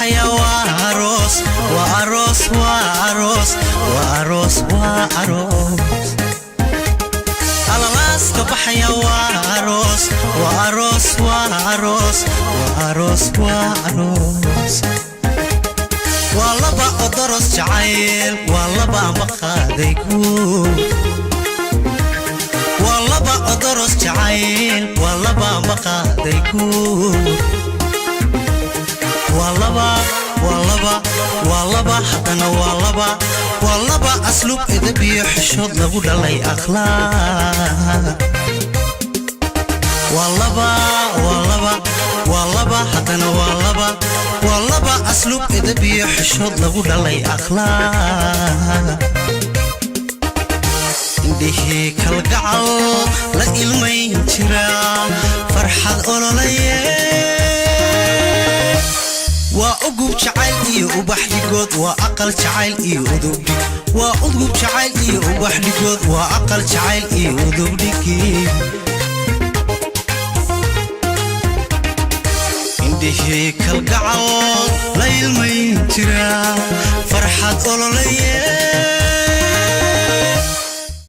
baxaya waa aroos, waa aroos, waa aroos, waa aroos, waa aroos. Alalaaska baxaya waa aroos, waa aroos, waa aroos, waa aroos, waa aroos. Waa laba odoros jacayl, waa laba amba qaaday guur. Waa laba odoros jacayl, waa laba amba qaaday guur. Waa laba, waa laba, waa laba, haddana waa laba, waa laba asluub, edeb iyo xishood lagu dhalay akhlaaq. Waa laba, waa laba, waa laba, haddana waa laba, waa laba asluub, edeb iyo xishood lagu dhalay akhlaaq. Indhihii kalgacal la ilmayn jira, farxad ololaye. Waa ugub jacayl iyo ubax dhigood, waa aqal jacayl iyo udubdhig. Waa ugub jacayl iyo ubax dhigood, waa aqal jacayl iyo udubdhigi. Indhihii kalgacal la ilmayn jira, farxad ololaye.